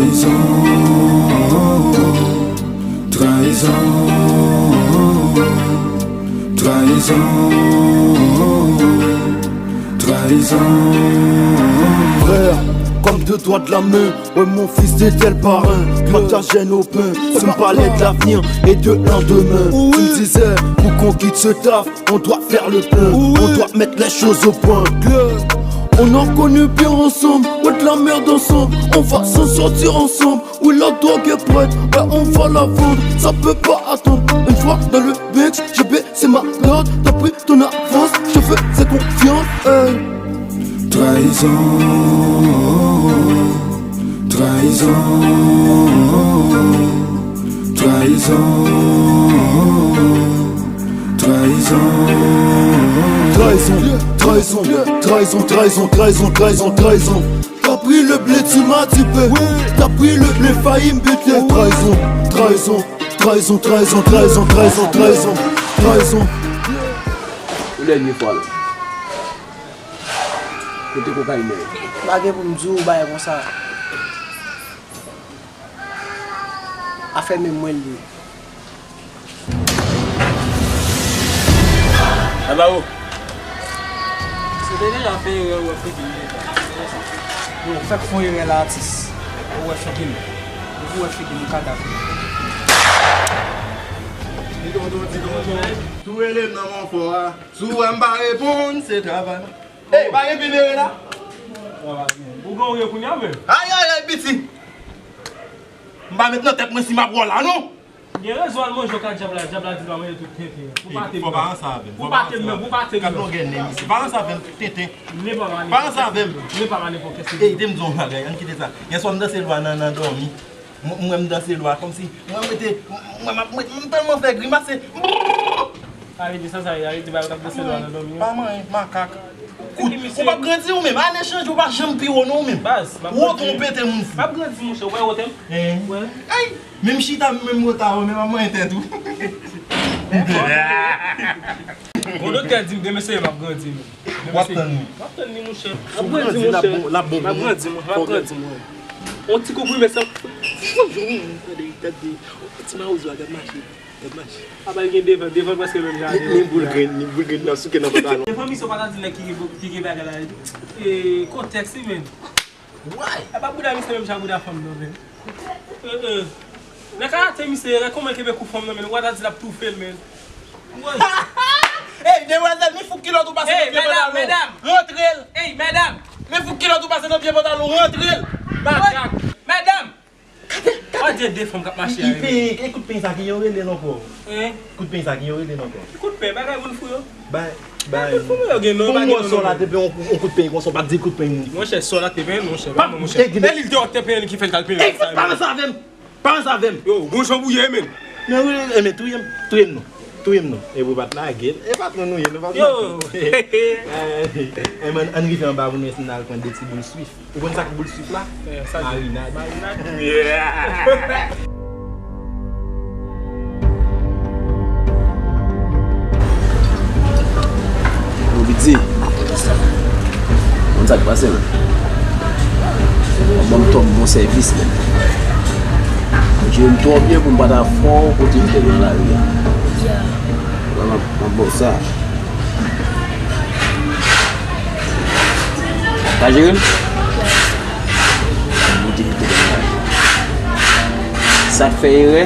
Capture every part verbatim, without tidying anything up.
Trahison, trahison, trahison, trahison. Frère, comme deux doigts de la main, ouais, mon fils, t'es le parrain. Matin, jeûne au pain, tu me parlais de l'avenir et de lendemain. Tu me disais, pour qu'on quitte ce taf, on doit faire le plein, on doit mettre les choses au point. On a connu pire ensemble, ouais, de la merde ensemble. On va s'en sortir ensemble. Oui, la drogue est prête, ouais, on va la vendre. Ça peut pas attendre. Une fois dans le mix, j'ai baissé ma garde. T'as pris ton avance, je te faisais confiance. Hey. Trahison, trahison, trahison, trahison. Trahison, trahison, trahison, trahison, trahison, trahison, trahison. T'as pris le blé, tu m'as dupé. T'as pris le blé, failli me buter. Trahison, trahison, trahison, trahison, trahison, trahison, trahison, trahison. Yon dènye fwa la. Kote kokayin nan ye? M pa gen pou m di w bagay konsa. Afè men mwen l ye. Aba o. Si w te deja fè erè, ou wè figi m. Ou fèk fè erè la, atis. Ou wè figi m. Depi w wè figi m, ou ka dakò. Di tonton, di tonton. Tou rele m nan Monfò a. Si w wè m pa reponn, se travay mwen. Ey, pa gen pi bere la. Ou gen yon kounye a menm. Ay, ay, ay, piti. M pa met nan tèt mwen si m ap wè w la, non. Gen rezon, al manje w ka djab la, djab la di l pa manje tout tenten. Ou pa te menm. Ou pa te menm, ou pa te menm. Gad longè nen misye. Pa ranse avè m, tenten. Pa ranse avè m. Ne pa mane pou kèse. Ey, te m di yon bagay, ann kite sa. Yèswa m danse lwa nan, nan dòmi. Mwen, mwen m danse lwa kòmsi mwen mete, mwen m ap mete, m tèlman fè grimas, se. Sa vle di sa, sa vle di bagay w t ap danse lwa nan dòmi an. Pa manyen, makak. Kout, ou p ap grandi ou menm. Ane chanje, ou pa janm pi wo non ou menm. Baz, m ap grandi. Wo twonpe te moun fou. M ap grandi, monchè, ou wè wotè m? Hein? Wè. Ay! Menm chita, menm wotè a, ou menm ap manyen tèt ou. Bon, doktè di m demen se m ap grandi, men. W ap tann li. W ap tann li, monchè. M ap grandi, monchè. M ap grandi, monchè. M ap grandi, monchè. On ti konprime san. Tande, tande. Ti mawozo a, gad mache. Gad mache. Apa l gen devan, devan prèske menm jan. Ni, ni boul grenn, ni boul grenn nan souke nan pantalon. Devan misye, w pa ta di nèg ki gen, ki gen bagay la. E, kontèks li menm. Why? Apa bouda misye menm jan bouda fanm nan, men. Euh, euh. Nan karate misye, nan kòman l kenbe kou fanm nan, men, ou pa ta di l ap toufe l, men. Ey, demwazèl, men fout kilòt ou pase nan pye pantalon. Rantre l. Ey, medam. Men fout kilòt ou pase nan pye pantalon, rantre l. Makak. Medam. Adye, de fanm k ap mache a. Ki peny, e kout peny sa ki yo rele l ankò? Hein? Kout peny sa ki yo rele l ankò? Kout peny, bagay moun fou yo. Bay, bay. Kout fou yo gen non, pa gen non. Pou m wè sa w la te peye yon kout peny konsa, w pa t di kout peny moun. Monchè, sa w la te peye, monchè, pa non, monchè. E li te wè w te peye l ki fè l t al peye. E pa ranse avè m. Pa ranse avè m. Yo, bon jan w ye, men. Men wi, e men touye m, touye m non. Touye m non. E pou w pa t lage l. E patwon nou ye, nou pa t lage l. E men, ann rive anba pou nou, si n al pran de ti boul Swift. Ou konn sa k boul Swift la? Marinad. Marinad. Yeah. Yo, Bidze. Konn sa k pase, men. Ban m tòm bon sèvis, men. Ou jere m twò byen pou m pa ta fè w kote m te nan lari a. Ban m, ban m bon sa. Ka jere m? Boude, boude. Sa k fè erè,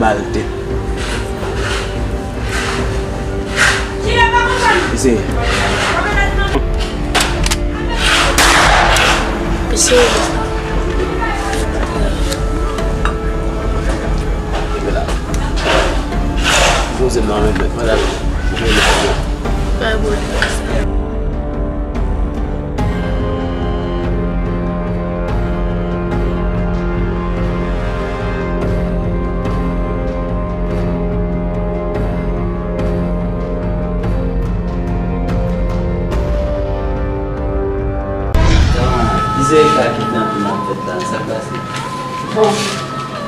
ba l tèt. Mesye. Mesye. Poze m nan men mèt mwen la. Pa bon. Kisa e ka kidnapin ap fèt la? Sa k pase? Bon,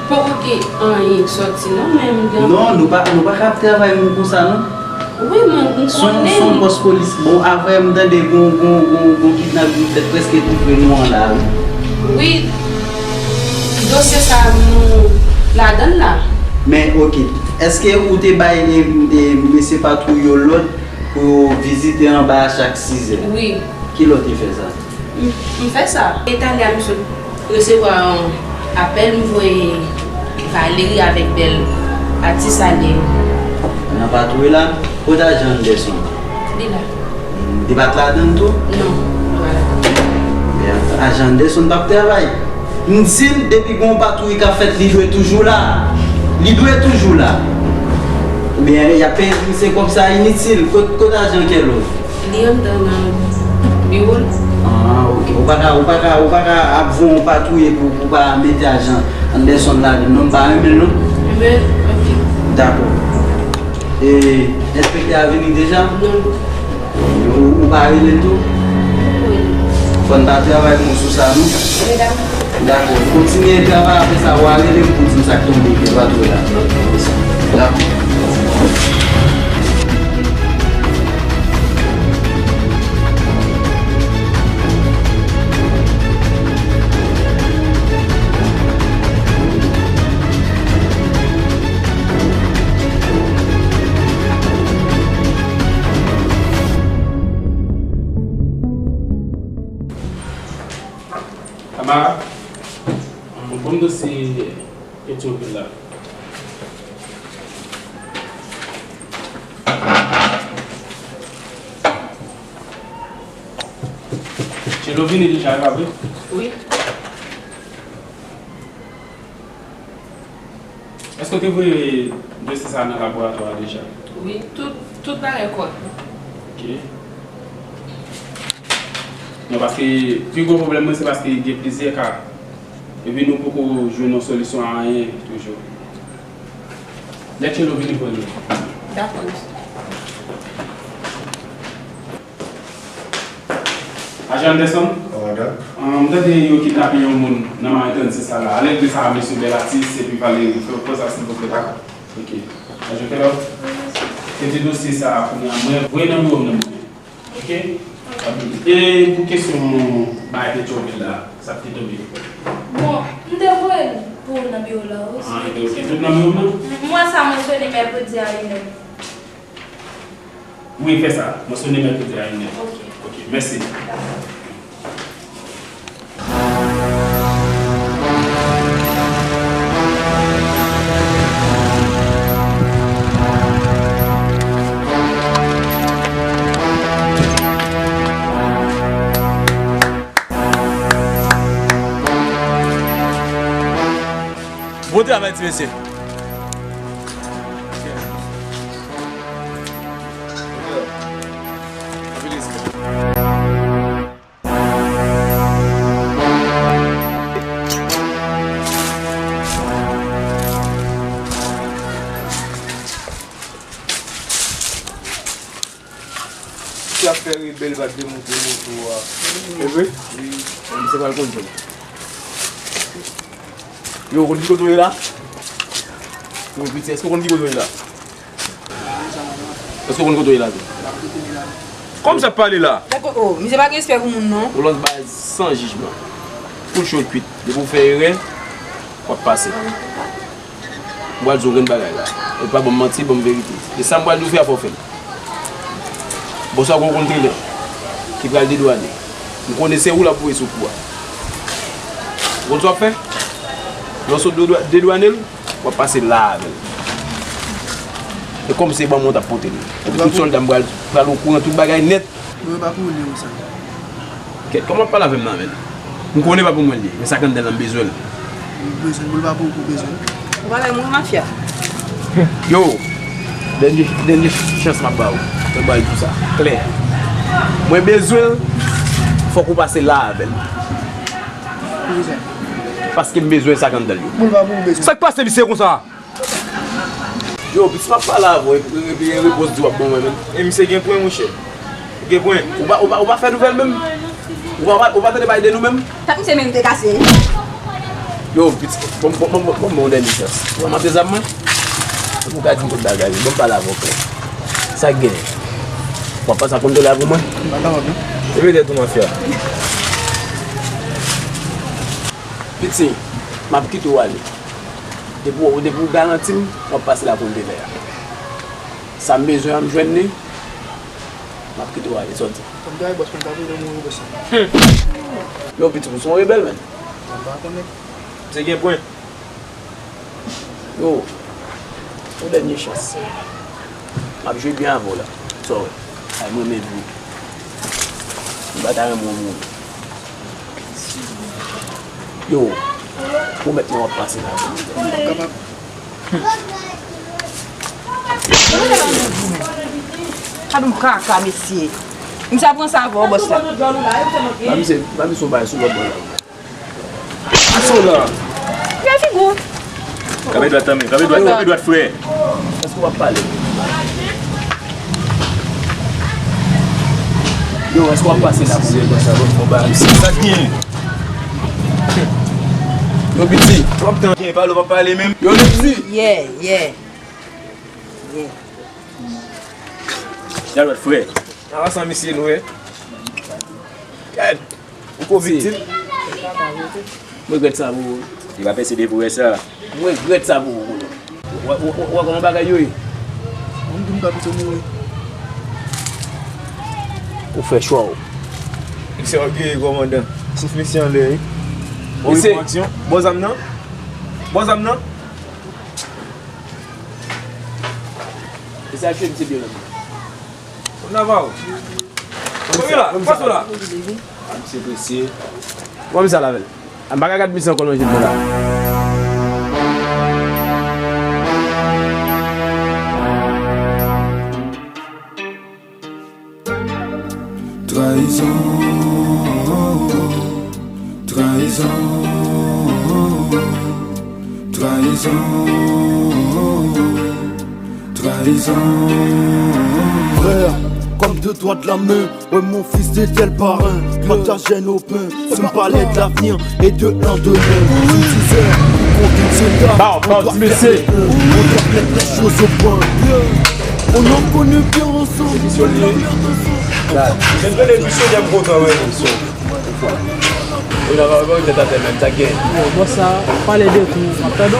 poko gen anyen k sòti non, men m gen. Non, nou pa, nou pa ka ap travay menm konsa non. Wi, mwen, m konnen. Se yon, se yon pòs polis. Bon, apre m tande gon, gon, gon, gon kidnapin fèt prèske tou pre nou an la, wi. Wi, dosye sa a nou ladan l la. Men, oke. Èske ou te bay, e, e, mesye patwouy yo lòd pou yo vizite anba a chak sizè? Wi. Kilè w te fè sa? M, m fè sa. E talè a m sot resevwa yon apèl, m voye Valerie avèk Bèl, atis ale. Nan patwouy la, kote ajan Anderson? Li la. Li pa t ladan l tou? Non, li pa ladan l. Men ajan Anderson p ap travay. M di l, depi gen yon patwouy k ap fèt, li dwe toujou la. Li dwe toujou la. Oubyen y ap peye misye kòb sa initil. Kot, kot ajan Kèlo? Li anndan nan biwo l. Ah, oke. Ou pa ka, ou pa ka, ou pa ka ap voye yon patwouye pou, pou pa mete ajan Anderson ladan l, non, m pa renmen l, non. Enben, oke. Dakò. E enspektè a vini deja? Non. Ou, ou pa rele l tou? Wi. Fò n pa travay bon sou sa, non? Wi, dakò. Dakò. Kontinye travay, apre sa, w a rele m pou di m sa k tonbe, ke patwouy la. Dakò. Tamara, ban m dosye Petyonvil la. Tchelo vini deja, e pa vre? Wi. Èske w te voye dosye sa a nan laboratwa a deja? Wi, tout, tout bagay kòrèk. Ok. Non, paske pi gwo pwoblèm mwen, se paske gen plizyè ka. Epi nou poko jwenn yon solisyon a anyen toujou. Lè Tchelo vini, pran li. Dakò, mesye. Ajan Anderson? Komandan? Ah, m tande yo kidnape yon moun nan Mare trannsis la la. Alè de sa a, mesye Bèl Atis, epi Valery. Fè w pran sa, silvouplè, dakò? Ok. Ajan Kèlo? Rete dosye sa a kounye a. Mwen, voye nan biwo m nan mwen. Ok? E pou kesyon bagay Petyonvil la, sa k te tonbe? Bon, m te voye l pou ou nan biwo la, wi. Ah, e, e tout nan biwo m nan? M wè sa mansyone mèkredi a inè. Wi, fè sa. Mansyone mèkredi a inè. Ok. Ok, mèsi. Bon travay, ti mesye. Anpil respè. Ki ap fè rebèl pa t demonte moto a. E vre? Wi. Misye pral konn sa. Yo, ou konn ki kote w ye la? Yo, piti, èske w konn ki kote w ye la? Èske w konn kote w ye la tou? Kòman w ap pale la? Dakò, oh, misye pa gen respè pou moun, non. Ou lans baz san jijman. Poul cho kwit. Depi w fè erè, w ap pase. M pral di w grenn bagay la. Ou pa ban m manti, ban m verite. E sa m pral di w fè a, fò w fè l. Bòs la gon kontrenè ki pral dedwane. M konnen se ou l ap voye sou kou a. Ou konn sa w ap fè? Lè w sot dedwa-, dedwane l, w ap pase la avè l. E kòm se ban mwen w t ap pote l. Epi tout sòlda m pral, pral okouran tout bagay nèt. Mwen pa pou li ou sa. Kèt, kòman w ap pale avè m nan, menn? M konnen pa pou mwen li ye, men sa k anndan l lan m bezwen l. Ou bezwen l, pou l pa pou ou, pou bezwen l. Ou pa wè mwen mafya. Yo, dènye, dènye chans m ap ba ou. Mwen ba ou tout sa. Klè. Mwen bezwen l, fòk ou pase la avè l. Poukisa? Paske m bezwen sa k anndan l yo. Pou l pa pou ou, bezwen. Sa k pase misye konsa? Yo, piti, m ap pale avè w, epi, epi repons di w ap ban mwen menm. E misye gen pwen, monchè. Ou gen pwen. Ou pa, ou pa, ou pa fè nouvèl menm? Ou pa, ou pa, ou pa tande pale de nou menm? Tèt misye merite kase. Yo, piti, bon, bon, bon, bon, bon, bon, dènye chans. Ou pa mande zam mwen? Ou ka di m tout bagay, bon, m pale avè w klè. Sa k gen? W ap pase ak konn dola pou mwen? M pa kapab, non. E petèt ou mafya. Piti, m ap kite w ale. Depi w, depi w garanti m, w ap pase la pou n te fè a. Sa m bezwen an, m jwenn li, m ap kite w ale. Sa w di? Kòm dayè bòs mwen, pa vle mouri, bòs. Yo, piti, ou se yon rebèl, menn. Mwen pa konnen. Se gen pwen. Yo, yon dènye chans. M ap jwe byen avè w la. Sa w wè? Ay, mwen menm vre. M pa ta renmen w mouri. Yo, pwomèt mwen w ap pase la. Gad yon kaka, mesye. Misye ap pran sa avè w, bòs la. Ba misye, ba misye yon bagay sou lòt bò la. Aso la. Fè figi w. Kanpe dwat, tanmi. Kanpe dwat, kanpe dwat, frè. Èske w ap pale? Yo, èske w ap pase la pou mwen? Sa k gen? Yo, piti. W ap tann gen pale, w ap pale menm. Yo, piti. Yeah, yeah. Yeah. Dwat, frè. Ala sa misye nou ye. Gad. Ou ko viktim? M regrèt sa pou ou. Li pa pèse depi w wè sa. M regrèt sa pou ou, konnen. W, w, w, w wè kòman bagay yo ye? Ou di m ka pito mouri. Ou fè chwa w. Misye ògeye, kòmandan. Souf misye anlè, wi. Bon, misye, pran aksyon. Bon zam nan. Bon zam nan. Misye achte misye byen nan. Bon travay. Bon travay. Pase la. Misye prese. Bon, misye al avè l. M pa ka gad misye ankò nan je m la. Trayizon, trayizon, trayizon, trayizon. Frè, kòm de dwa de la men, ouais, mon fils de tel parrain, pataje nou pen, si m pale de l'avenir et de lendemain. Sou dizè, pou konte seta, on doit faire un, on doit mettre les choses au point. On en connaît bien ensemble. Misyon li ye. Menm tande misyon, jan m kontan wè misyon. Ou nan pa wè tèt atè menm, sa gen. Yo, bòs sa, pale de kou, m ap tande w.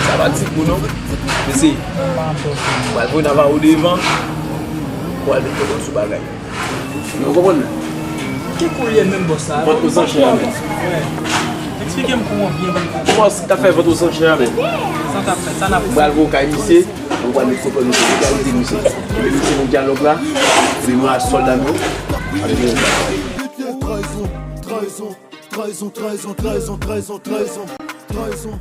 Sa pa ti kou non. Mesye, pral voye nan ba ou devan. Pral mete w sou bagay. Ou konprann? Ki kou l ye menm, bòs sa? Vant o zanchè a menm. Eksplike m kou an byen, byen. Bòs, k ap fè vant o zanchè a menm. Sa k ap fè, sa n ap fè. Pral voye w kay misye, ou pral met kontwòl misye, legalite misye. Epi misye nan dyalòg la, epi nou a sòlda nou. Trahison, trahison, trahison, trahison, trahison, trahison, trahison.